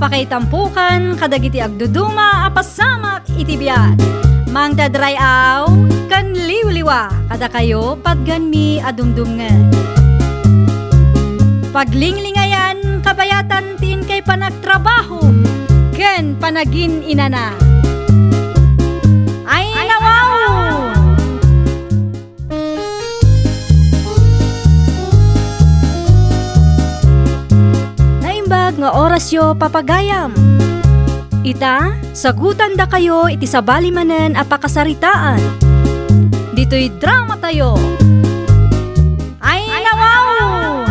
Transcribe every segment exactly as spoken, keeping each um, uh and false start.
Pakaitampokan kadagiti agduduma a pasamak iti biag. Mangted ray-aw ken liwliwa kadakayo patganmi a dumdumngeg. Paglinglingayan kabayatan ti inkay panagtrabaho ken panagin-inana. Ay, nawaw! Naimbag nga orasyo, papagayam. Ita, sagutandakayo iti sabali manen a pakasaritaan. Ditoy dramatayo. Ay, nawaw!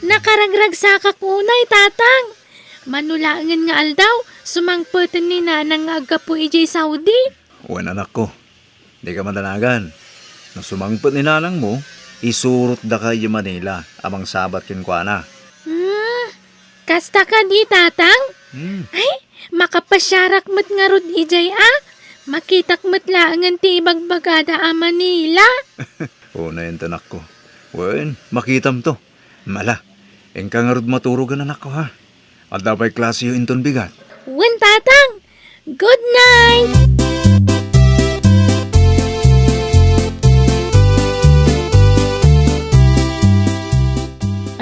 Nakaragragsakak unay, Tatang. Mano laengen nga aldaw, sumangpeten ni Nanang nga aggapu idiay Saudi. Wen, anakko, dika madanagan. No sumangpet ni nanangmo, isurotdaka idiay Manila a mangsabat kenkuana. Hmm, kasta kadi, Tatang? Hmm. Ay, makapasiarak met ngarud idiay a. Makitak met laengen ti ibagbagada a Manila. Unayen, anakko. Wen, makitamto. Ala, inka ngarud maturogen, anakko, ha? Adda pay klasiyo inton bigat? Wen, Tatang. Good night!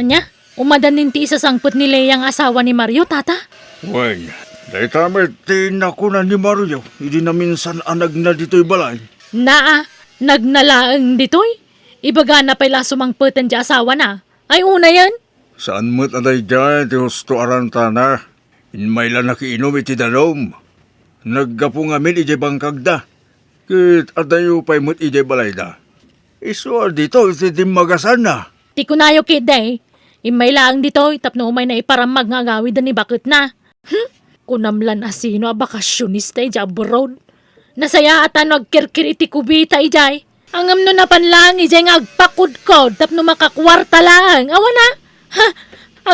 Ania? Umadan nin ti isasangpet ni Lea nga asawa ni Mario, Tata? Wen, dayta met ti nakuna ni Mario idi naminsan a nagna ditoy balay. Naa, nagna laeng ditoy? Ibagana pay la a sumangpeten ti asawana. Ay, unayen? Saan met a daydiay ti husto a rantana. Immay la nakiinum iti danum. Naggapu ngamin idiay bangkagda. Ket adayo pay met idiay balayda. Isu a ditoy ti dimmagasanna. Ti kunayo ketdi, immay laeng ditoy tapno umayna iparammag nga agawiden ni baketna. Hmm? Kunam lan a sino a bakasionista idiay abroad. Nasayaat a no agkirkir iti kubita idiay. Ngem no napan laeng idiay nga agpakudkod tapno makakuarta laeng, awan a? Ha?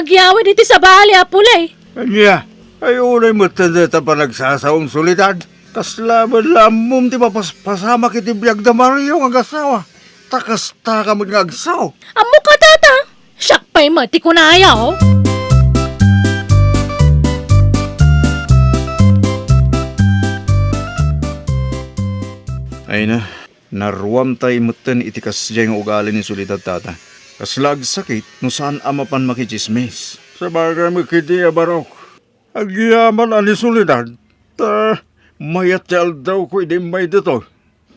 Agyawid iti sabali a puli. Ania? Ay, unay met dayta panagsasaom, Soledad. Kasla met la ammom ti mapaspasamak iti biag da Mario nga agasawa. Ta kastaka met nga agsao. Ammoka, Tata? Siak pay met ti kunayo. Ay na, naruamtay metten iti kasdiay nga ugali ni Soledad, Tata. Kasla agsakit no saan a mapan makitsismis. Sabagay met ketdi a barok. Agyaman a ni Soledad, ta mayat ti aldawko idi immay ditoy.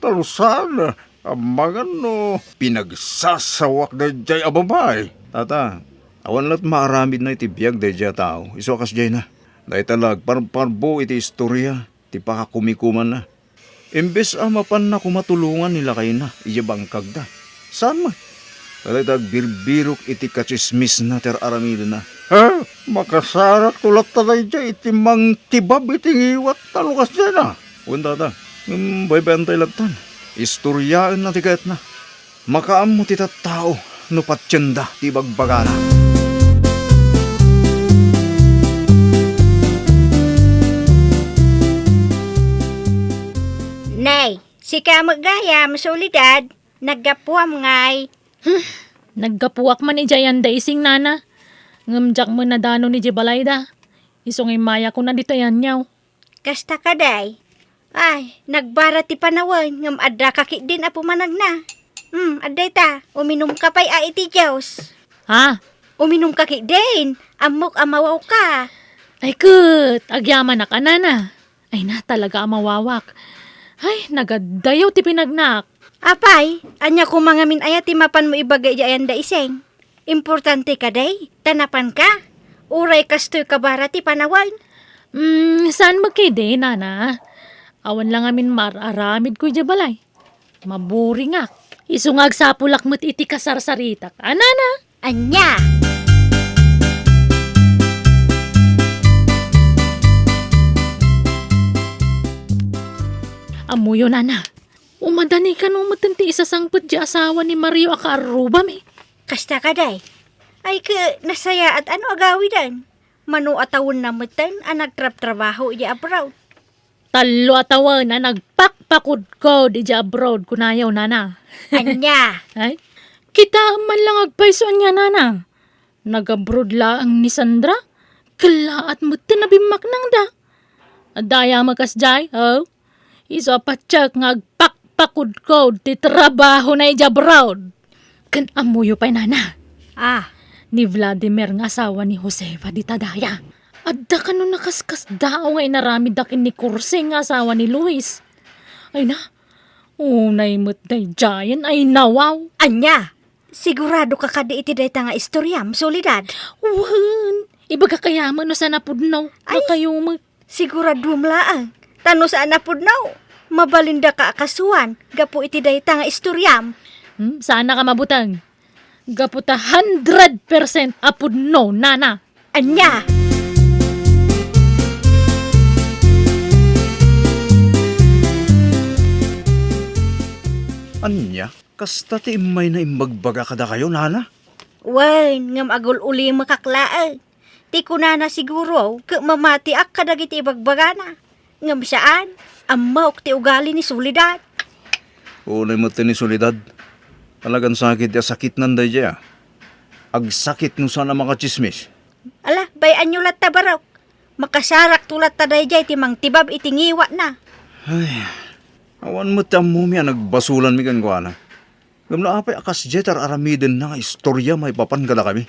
Ta no saan, amangan no pinagsasawak daydiay a babai. Tata, awan la't maaramidna iti biag daydiay a tao, isu a kasdiayna. Dayta la agparparbo iti istoria ti pakakumikumanna. Imbes a mapanna koma tulongan ni lakayna idiay bangkagda. Saan met? Dayta agbirbirok iti katsismisna ti ar-aramidenna. Ha? Makasarakto latta daydiay iti mangtibab iti ngiwat ta no kasdiayna. Wen, Tata. Ngem baybay-antay lattan. Istoriaenna ti kayatna. Makaammo ti tattao no patienda ti ibagbagana. Nay, sika met gayam, Soledad, naggapuam ngay? Hmm, naggapuak man idiay Ayanda Ising, nana. Ngem diak met nadanon idiay balayda. Isu nga immayakon a ditoy Anyaw. Kasta kadi? Ay, nagbara ti panawen, ngem addaka ketdin a pumanagna. Hmm, adda ita, uminumka pay a iti juice. Ha? Uminumka ketdin, ammok a mawawka. Ay ket, agyamanak a nana. Ay na, talaga a mawawak. Ay, nagaddayaw ti pinagnak. Apay, ania koma ngamin aya ti mapanmo ibaga idiay Ayanda Ising? Importante kadi ta napanka? Uray kastoy kabara ti panawen? Mm, saan met ketdi, nana. Awan la ngamin mar-aramidko idiay balay. Maburingak. Isu nga agsapulak met iti kasarsaritak. A, nana? Ania? Ammoyo, nana. Umadani kano metten ti isasangpet ti asawa ni Mario a kaarrubami. Kasta kadi? Ay ket nasayaat a no agawiden. Mano a tawenna metten a nagtrabtrabaho idiay abroad. Tallo a tawen a nagpakpakudkod idiay abroad, kunayo, nana. Ania? Ay, kitaem man lang agpayso ania, nana. Nag-abroad laeng ni Sandra? Kellaat met ti nabimmaknangda. Adda aya met kasdiay, oh? Isu a patiek nga agpakpakudkod ti trabahona idiay abroad. Ken ammoyo pay, nana? Ah. Ni Vladimir nga asawa ni Joseva dita daya. Adda kano nakaskasdaaw nga inaramidda ken ni Kurse nga asawa ni Luis. Ay na, unay met daydiayen ay nawaw. Ania? Sigurado ka kadi iti dayta nga istoriam, Soledad? Wen, ibagak aya met no saan a pudno. Ay, dakayo met. Siguraduam laeng. Ta no saan a pudno, mabalindaka a kasuan gapu iti dayta nga istoriam. Hmm, saannak a mabuteng. Gapu ta hundred percent a pudno, nana. Ania? Ania? Kasta ti immayna imbagbaga kadakayo, nana? Wen, ngem agul-ulimekak laeng. Ti kunana siguro, ket mamatiak kadagiti ibagbagana. Ngem saan, ammok ti ugali ni Soledad. Unay met ti ni Soledad. Talagan sakit ti asakitnan daydiay, a. Agsakit no saan a makatsismis. Ala, bay-anyo latta, barok. Makasarakto latta daydiay ti mangtibab iti ngiwatna. Ay, awan met ti ammomi a nagbasolanmi kenkuana. Ngem no apay a kasdiay ti ar-aramidenna nga istoria maipapan kadakami?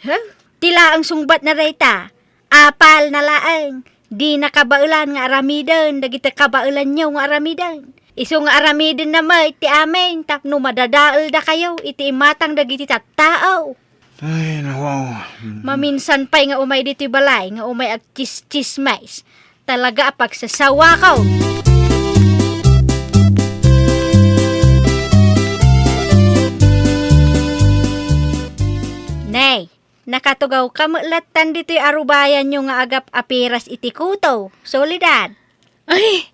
Huh? Ti laeng sungbatna dayta, apalna laeng. Dina kabaelan nga aramiden dagiti kabaelanyo nga aramiden. Isu nga aramidenna met ti amin tapno madadaeldakayo iti imatang dagiti tattao. Ay, nawaw. Maminsan pay nga umay ditoy balay nga umay agtsistsismis. Talaga a pagsasawakon. Nay, nakatugawka met lattan ditoy arubayanyo nga agap-apiras iti kuto, Soledad. Ay,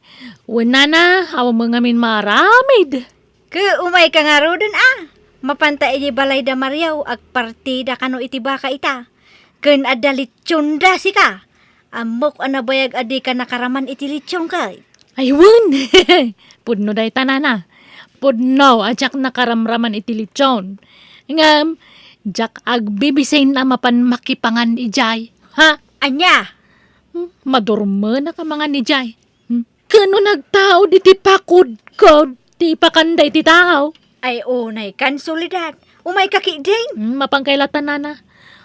wen nana, awan met ngamin maaramid. Ket umayka ngaruden a. Mapanta idiay balay da Mario, agpartida kano iti baka ita. Ken adda litsionda sika. Ammok a nabayag a dika nakaraman iti litsion ket. Ay, wen! Pudno dayta, nana. Pudno a diak nakaramraman iti litsion. Ngem, diak agbibisin a mapan makipangan idiay. Ha? Ania? Hmm, madurmenak a mangan idiay. Hmm? Ken no nagtaud iti pakudkod ti ipakanda iti tao. Ay, unay kan, Soledad. Umayka ketdin. Hmm, mapankay latta, nana.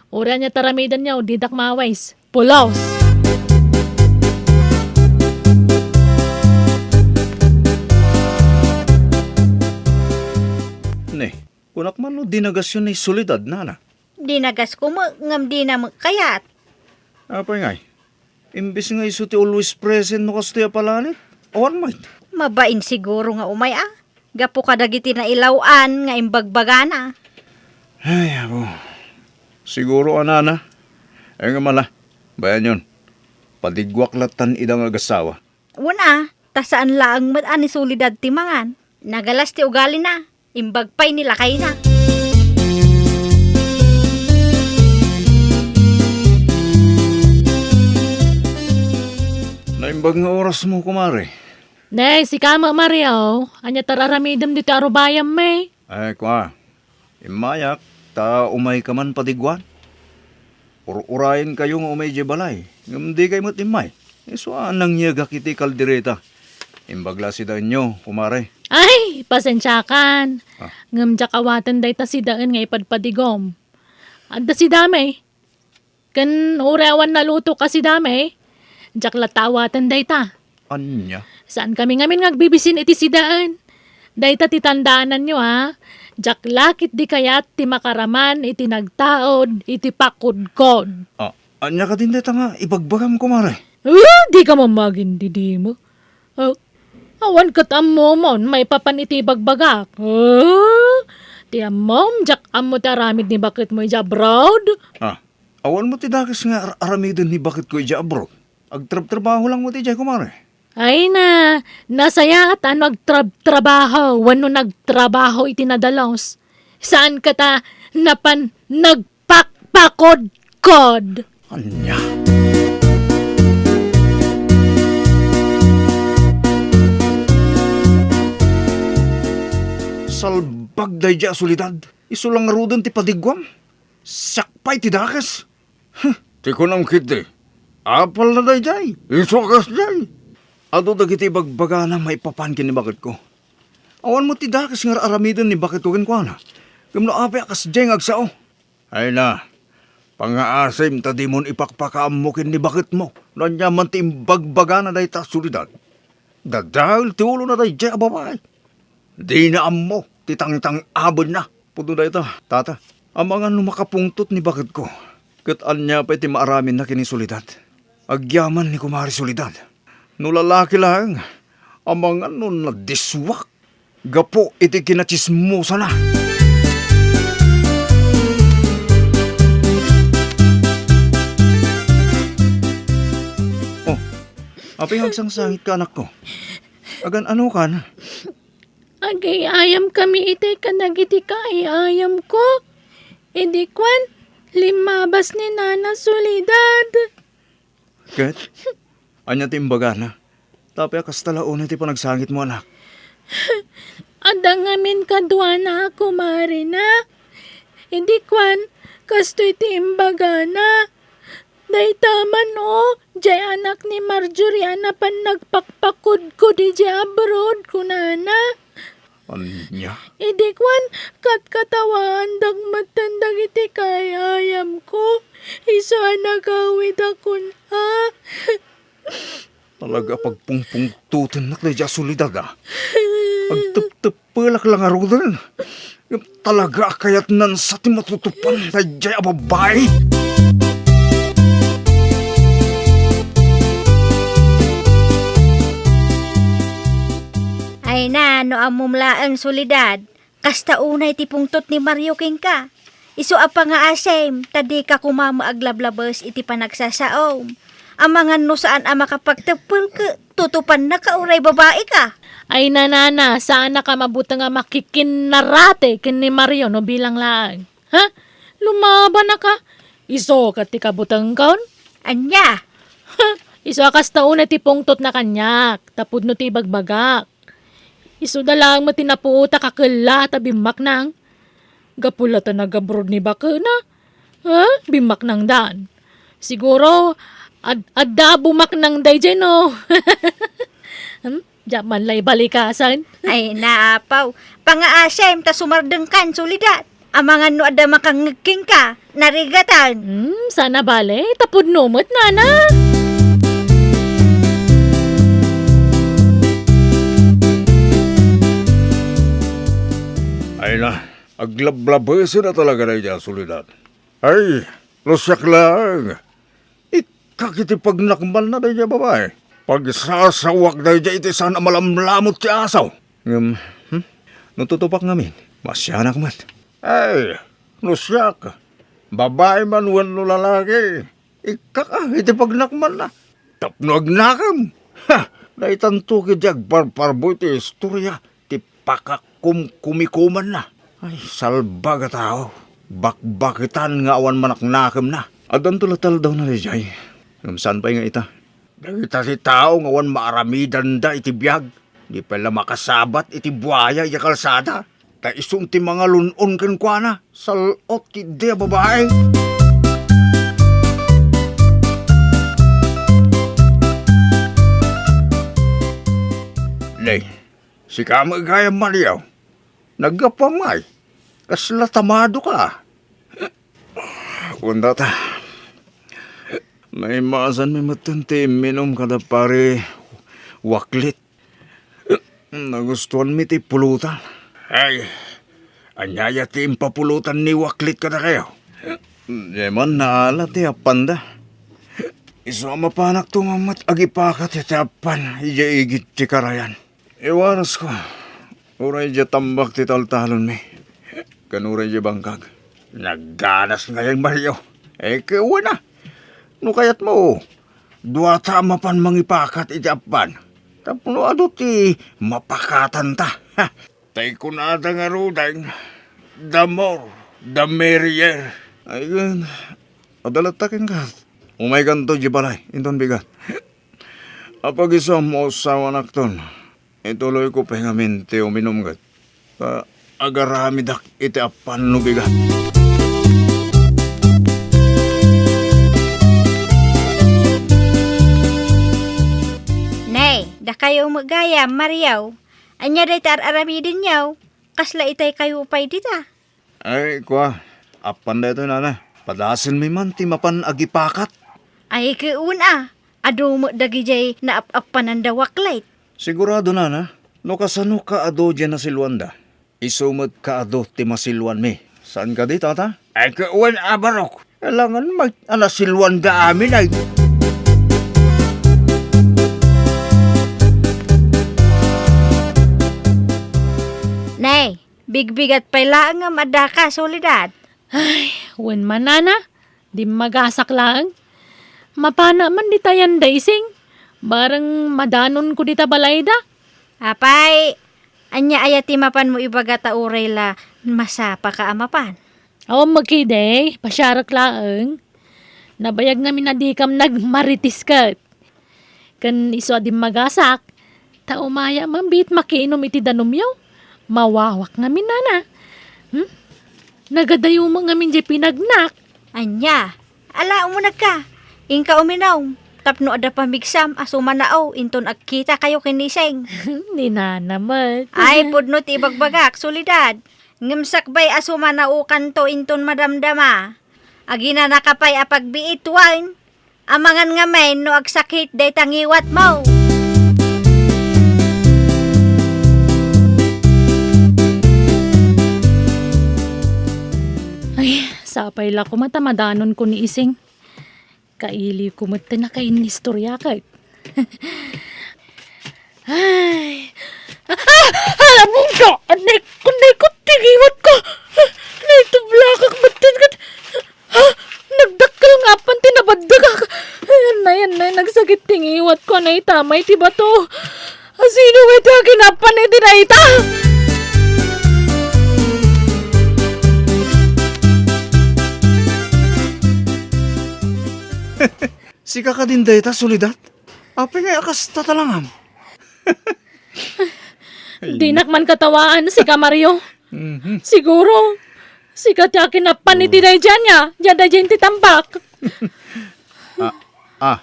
Uray ania ti aramidenyo, didak maawis. Pulos! Ne, kunak man no dinagasyo ni Soledad, nana? Dinagasko met, ngem dina met kayat. Apay ngay? Imbes nga isu ti always present no kastoy a palanit, awan met. Mabain siguro nga umay a, gapu kadagiti nailaw-an nga imbagbagana. Ay, apo. Siguro a, nana. Ay nga mala, bayanyon. Padigguak lattan ida nga agassawa. Wen a, ta saan laeng met a ni Soledad ti mangan. Nagalas ti ugalina. Imbag pay ni lakayna. Naimbag nga orasmo, kumare. Ne, sika met, Mario. Ania ti ar-aramidem ditoy arubayam, me? Ay, kua. Immayak, ta umayka man padigguan. Ur-urayenkayo nga umay idiay balay, ngem dikay met immay. Isu a nangyegak iti kaldereta. Imbag la sidaenyo, kumare. Ay, pasensiakan. Ah. Ngem diak awaten dayta sidaen nga ipadpadigom. Adda sidami. Ken uray awan nalutok a sidami, diak latta awaten dayta. Ania? Saankami ngamin nga agbibisin iti sidaen. Dayta ti tandaananyo, a. Diak la ketdi kayat ti makaraman iti nagtaud iti pakudkod. Ah, ania kadin dayta nga ibagbagam, kumare? Ah, dika mamagindidimo. Ah, awan ket ammomon maipapan iti ibagbagak. Ah, ti ammom, diak ammo ti aramid ni baketmo idiay abroad. Ah, awan met ti dakes nga ar-, aramiden ni baketko idiay abroad. Agtrabtrabaho lang met idiay, kumare. Ay na, nasayaat a no agtrabtrabaho wenno nagtrabaho iti nadalus. Saan ket a napan nagpakpakodkod. Ania? Salbag daydiay a Soledad. Isu la ngaruden ti padigguam. Siak pay ti dakes. Huh, ti kunam ketdi, apalna daydiay. Isu a kasdiay. Adu dagiti ibagbagana maipapan ken ni baketko. Awan met ti dakes nga ar-aramiden ni baketko kenkuana. Ngem no apay a kasdiay nga agsao? Ay na, pangngaasim ta dimon ipakpakaammo ken ni baketmo no ania man ti imbagbagana dayta a Soledad. Dadael ti ulona daydiay a babai. Dina ammo ti tangtang-abenna. Pudno dayta, tata. Amangan no makapungtot ni baketko, ket ania pay ti maaraminna ken ni Soledad? Agyaman ni Kumare Soledad. No lalaki laeng, amangan no nadiswak gapu iti kinatsismosana. Oh, apay nga agsangsangit ka, anakko? Agan-ano kan? Agay-ayam kami itay kadagiti kaay-ayamko. Idi kuan, limmabas ni Nana Soledad. Ket, ania ti imbagana? Tapay a kasta la unay ti panagsangitmo, anak. Adda ngamin kaduana a kumarena. Idi kuan, kastoy ti imbagana. Dayta man, o, jay anak ni Marjorie a napan nagpakpakudkod idiay abroad, kunana. Ania? Idi kuan, katkatawaandak metten dagiti kaay-ayamko. Isu a nagawid a kun-, a. Talaga a pagpungpungtotennak daydiay a Soledad, a. Agtepteppelak la ngaruden. Ngem talaga a kayatnan sa ti matutupan daydiay a babai. Ay na, no ammom laeng, Soledad, kasta unay ti pungtot ni Mario kenka. Isu a pangngaasim, ta dika koma met aglablabes iti panagsasaom. Amangan no saan a makapagteppel ket tutupannaka uray babaika. Ay, nanana, saanaka mabuteng a makikinnarate ken ni Mario no bilang laeng. Ha? Lumabanaka? Isu ket ti kabutengkon? Ania? Ha? Isu a kasta unay ti pungtotna kaniak, ta pudno ti ibagbagak. Isuda laeng met ti napuotak a kellaat a bimmaknang. Gapu la ta nagabroad ni bakena. Ha? Bimmaknangdan. Siguro, ad-, adda a bumaknang daydiay, no? Hmm? Diak man la ibalikasan. Ay, naapaw. Pangngaasim ta sumardengkan, Soledad. Amangan no adda makangngeg kenka, narigatan. Hmm, saan a bale, ta pudno met, nana. Ay na, aglablabesen a talaga daydiay a Soledad. Ay, no siak laeng. Ikkak iti pagnakmanna daydiay a babai. Pagsasawak daydiay iti saan a malamlamut ti asaw. Ngem, hmm? No tutupak ngamin, masianak met. Ay, no siak, babai man wenno lalaki, ikkak a iti pagnakmanna. Tapno agnakem. Ha! Daytanto ketdi agparparbo iti istoria ti pakakumkumikumanna. Ay, salbag a tao. Bakbakitan nga awan manaknakemna. Addanto la ti aldawna daydiay. Ngem saan pay nga ita? Dagita ti tao nga awan maaramidanda iti biag, di pay la makasabat iti buaya iti kalsada. Ta isun ti mangalun-on kenkuana, sal-ot ketdi a babai. Nay, sika met gayam, Mario. Naggapuam ngay. Kasla tamadoka. Wen dayta, naimasanmi metten ti imminum kada pari Waklit. Nagustuanmi ti pulutan. Ay, ania aya ti impapulutan ni Waklit kadakayo? Diay man naala ti appanda. Isu a mapanakto met agipakat iti appan idiay igid ti karayan. Iwarasko, uray idiay tambak ti taltalonmi, ken uray idiay bangkag. Nagganas ngay, Mario. Eh, ket wen a. No kayatmo, duata a mapan mangipakat iti appan. Tapno adu ti mapakatanta. Ha! Tay kunada ngaruden, "The more, the merrier." Ay, ken, adda latta kenka. Umaykanto idiay balay, inton bigat. Apag-isu a maussawanakton, ituloyko pay ngamin ti uminum ket, ah, agaramidak iti appan no bigat. Dakayo met gayam, Mario. Ania dayta ar-aramidenyo? Kasla itaykayo pay dita? Ay, kua, appan daytoy, nana. Padasenmi man ti mapan agipakat. Ay, ket wen a, adu met dagidiay naap-appanan da Waklay. Sigurado, nana, no kasano kaadu diay nasilwanda, isu met kaadu ti masilwanmi. Saan kadi, tata? Ay, ket wen a, barok. Kailangan met a nasilwanda amin ay. Nay, bigbigat pay laeng nga addaka, Soledad. Ay, wen man, nana. Dimmagasak laeng. Mapana man dita yan da Ising. Bareng madanonko dita balayda. Apay, ania aya ti mapanmo ibaga ta uray la masapaka a mapan? Awan met ketdi, pasiarek laeng. Nabayag ngamin a dikam nagmarites ket. Ken isu a dimmagasak, ta umaya man biit makiinom iti danumyo. Mawawak ngamin, nana. Hmm? Nagadayo met ngamin diay pinagnak. Ania? Ala, umunegka. Inka uminom. Tapno adda pamigsam a sumanao inton agkitakayo ken ni Ising. Ni nana met. Ay, pudno ti ibagbagak, Soledad. Ngem sakbay a sumanaokanto inton madamdama. Aginanaka pay a pagbiit wen. Amangan ngamin no agsakit dayta ngiwatmo. Ay, sapay la koma ta madanonko ni Ising. Kailiwko met ti nakainnistoriaket. Ay. Ah! Ah! Alamongda! Anay, anay ko, ti ngiwatko! Anay, tublakak, ba't ket, ha? Nagdakkel nga apan ti nabaddegak! Ay, anay, anay, nagsakit ti ngiwatko, anay, tamay ti bato! Asino nga ti akin apan iti dayta? Sika kadin dayta, Soledad? Apay nga kasta talangam? Dinak man katawaan, sika, Mario. Mhm. Siguro, sika ti akin apan iti daydiay ania, diay daydiay ti tambak. Ah, ah,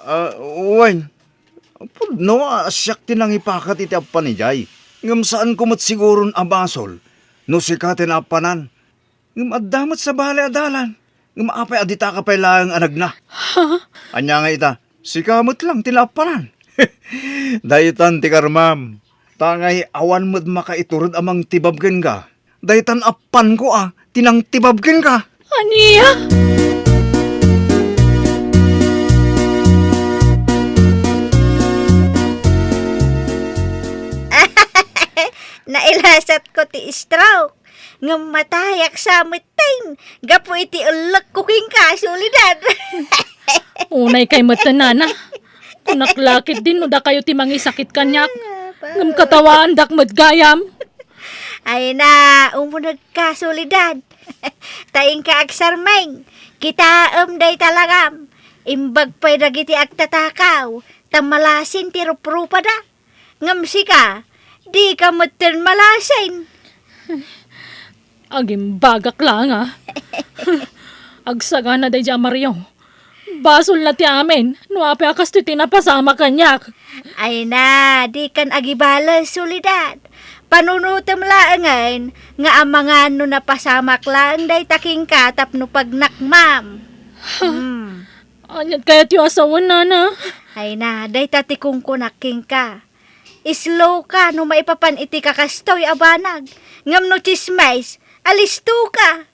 ah, wen, pudno a siak ti nangipakat iti apan idiay. Ngem saanko met siguron a basol no sika ti naapanan. Ngem adda met sabali a dalan. Ngem apay a ditaka pay laeng a nagna? Ha? Ania nga ita, sika met lang ti naapanan. Daytan ti karmam. Ta ngay awan met makaitured a mangtibab kenka. Daytan apanko a ti nangtibab kenka. Ania? Nailasatko ti stroke. Ngem matayak sa metten gapu iti ellekko kenka, Soledad. Unay kay metten, nana. Kunak la ketdin no dakayo ti mangisakit kaniak. Ngem katawaandak met gayam. Ay na, umunegka, Soledad. Ta inka agsarmeng. Kitaem dayta langam. Imbag pay dagiti agtatakaw, ta malasin ti ruprupada. Ngem sika, dika metten malasin. Agimbagak laeng a. Agsagana daydiay a Mario. Basolna ti amin, no apay a kastoy ti napasamak kaniak. Ay na, dikan agibales, Soledad. Panunotem laengen nga amangan no napasamak laeng dayta kenka tapno pagnakmam. Hmm. Aniat kayatyo a sawen, nana? Ay na, dayta ti kunkunak kenka. Isloka no maipapan iti kakastoy a banag. Ngem no tsismis, alistoka.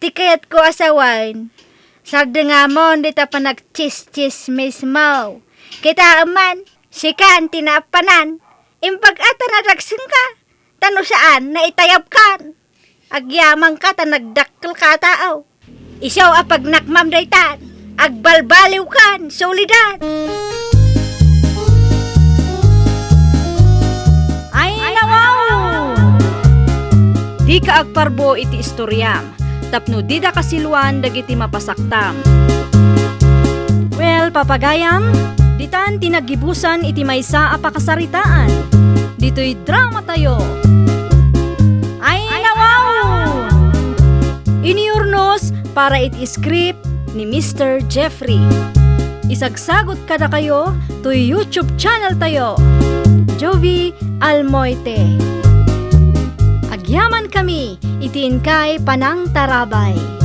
Ti kayatko a sawen, sardengamon dita panagtsistsismismo. Kitaem man, sikan ti naapanan. Imbag a ta nadagsengka. Ta no saan, naitayabkan. Agyamanka ta nagdakkelka a tao. Isu a pagnakmam daytan, agbalbaliwkan, Soledad. Ay, nawaw! Dika agparbo iti istoriam, tapno dida kasiluan dagiti mapasaktam. Well, papagayam, ditan ti naggibusan iti maysa a pakasaritaan. Ditoy dramatayo. Ay, nawaw! Inurnos para iti script ni Mister Jeffrey. Isagsagut kadakayo toy YouTube channel tayo, Jovie Almoite. Agyamankami iti inkay panangtarabay.